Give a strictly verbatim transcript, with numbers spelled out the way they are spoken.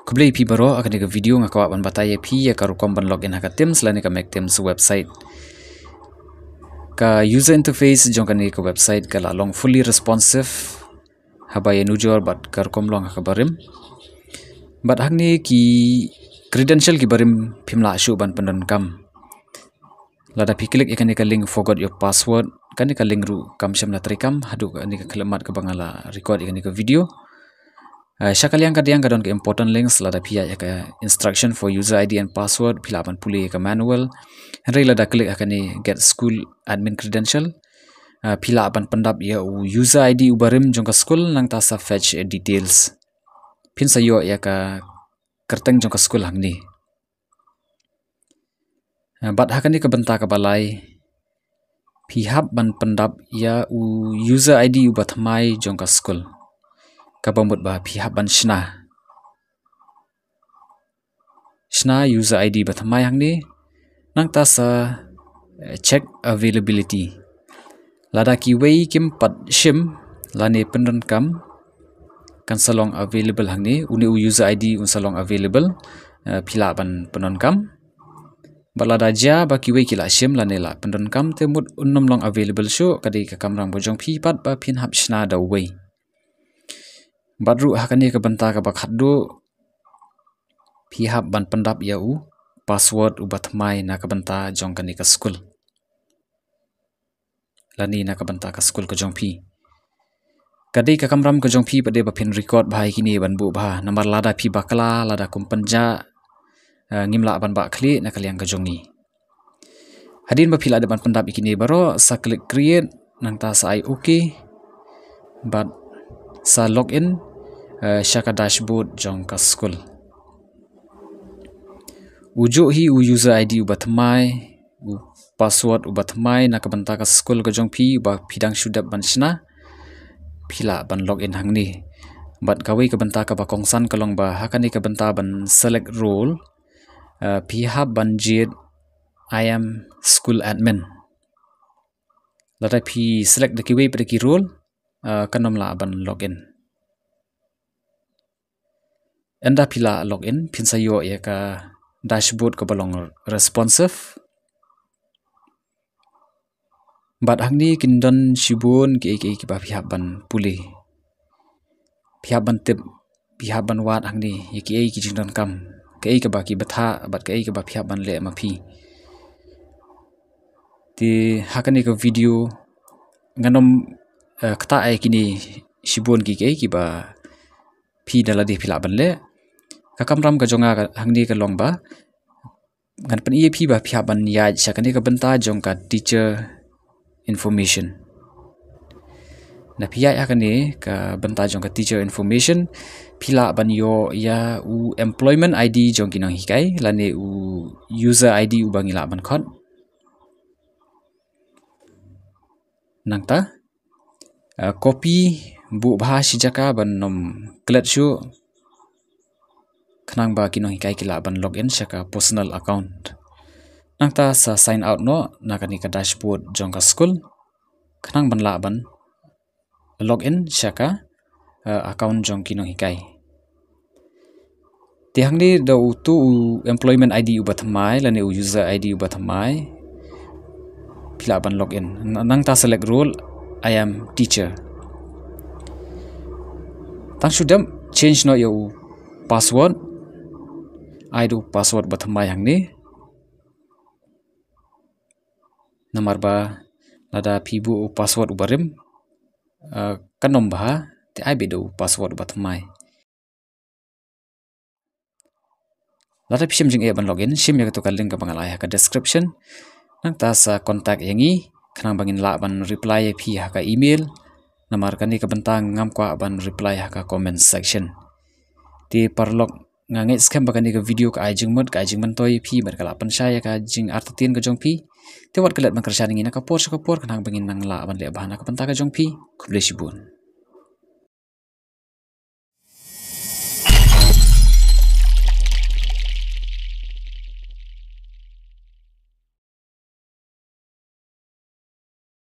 Khublei phi baroh, ha kane ka video nga kwah ban batai ïa phi ïa ka rukom ban login ha ka TIMS lane ka MACTIMS website. Ka user interface jong kane ka website ka la long fully responsive, haba ïanujor bad ka rukom long ha ka barim. Bad hangne ki credential ki barim phim lah shuh ban pyndonkam. Lada phi click ïa kane ka link, forgot your password, kane ka link ruh kam shym la treikam haduh kane ka khyllipmat kaba nga la record ïa kane ka video. Eh, sha ka liang ka diang ka don ka important links, lada phi ïaid ïa ka instruction for user I D and password phi lah ban pule ïa ka manual. Hynrei lada click ha kane get school admin credential, eh, phi lah ban pyndap ïa u user I D u barim jong ka school nangta sa fetch, eh, details. Phin sa ïoh ïa ka kyrteng jong ka school hangne. Eh, bad ha kane ka bynta kaba lai, phi hap ban pyndap ïa u user I D uba thymmai jong ka school. Kaba mut ba phi hap ban shna. Shna user I D ba thymmai hangne. Nangta sa, eh, check availability. Lada kiwei kim pat shim lane pyndonkam, kan sa long available hangne, une u user I D un sa long available, eh, phi lah ban pyndonkam. Bad lada jia ba kiwei ki lah shim lane lah pyndonkam, te mut un nym long available shuh, ka dei ka kamram ka jong phi pat ba phin hap shna da uwei. Bad ruh ha kane ka bynta kaba khatduh, phi hap ban pyndap ïa u password uba thymmai na ka bynta jong kane ka school lane na ka bynta ka school ka jong phi. Ka dei ka kamram ka jong phi pat de ba phin record bha ïa kine ban buh bha, namar lada phi bakla, lada kum pynjah, eh, ngim lah ban bah khlieh na ka liang ka jong ngi. Hadien ba phi la dep ban pyndap ïa kine baroh, sa click create, nangta sa ai okay. Bad sa login, eh, sha ka dashboard jong ka school. U juh hi u user I D uba thymmai, u password uba thymmai na ka bynta ka school ka jong phi uba phi dang shu dep ban shna, phi lah ban login hangne. Bad kawei ka bynta kaba kongsan ka long ba ha kane ka bynta ban select role, eh, phi hap ban jied I am school admin. Lada phi select da kiwei pat ki role, eh, kan nym lah ban login. Ynda phi la login, phin sa ïoh ïa ka dashboard kaba long responsive. Bad hangne kin don shibun kiei kiei kiba phi hap ban pule. Phi hap ban tip, phi hap ban wad hangne ïa kiei ki jingdonkam, kaei kaba ki bthah bad kaei kaba phi hap ban leh ma phi. Te ha kane ka video ngan ym, eh, ktah ïa kine shibun kiei kiei kiba phi da lade phi lah ban leh. Ka kamram ka jong nga ka hangne ka long ba ngan pyni ïa phi ba phi hap ban ïaid sha kane ka bynta jong ka teacher information. Lada phi ïaid ha kane ka bynta jong ka teacher information, phi lah ban ïoh ïa u employment I D jong ki nonghikai lane u user I D uba ngi lah ban khot. Nangta, eh, copy buh bha shi jaka ban ym klet shuh, khnang ba ki nonghikai ki lah ban login sha ka personal account. Nangta sa sign out noh na kane ka dashboard jong ka school, khnang ban lah ban login sha ka, eh, account jong ki nonghikai. Te hangne da uto u employment I D uba thymmai lane u user I D uba thymmai, phi lah ban login. Nangta select role, I am teacher. Tang shu dep change noh ïa u password. Ai da u password ba thymmai hangne. Namar ba lada phi buh u password uba rim, eh, kan ym bha, te ai beit da u password uba thymmai. Lada phi shem jingeh ban login, shim ïa kato ka link kaba nga la ai ha ka description. Nangta sa contact ïa ngi, khnang ba ngin lah ban reply ïa phi ha ka email. Namar kane ka bynta ngam kwah ban reply ha ka comment section. Te paralok, nga ngeit skhem ba kane ka video ka ai jingmut, ka ai jingmyntoi ïa phi, bad ka lah pynshai ïa ka jingartatien ka jong phi. Te wat klet ban kyrshan ïa ngi na ka por sha ka por, khnang ba ngin nang lah ban leh bha na ka bynta ka jong phi. Khublei shibun.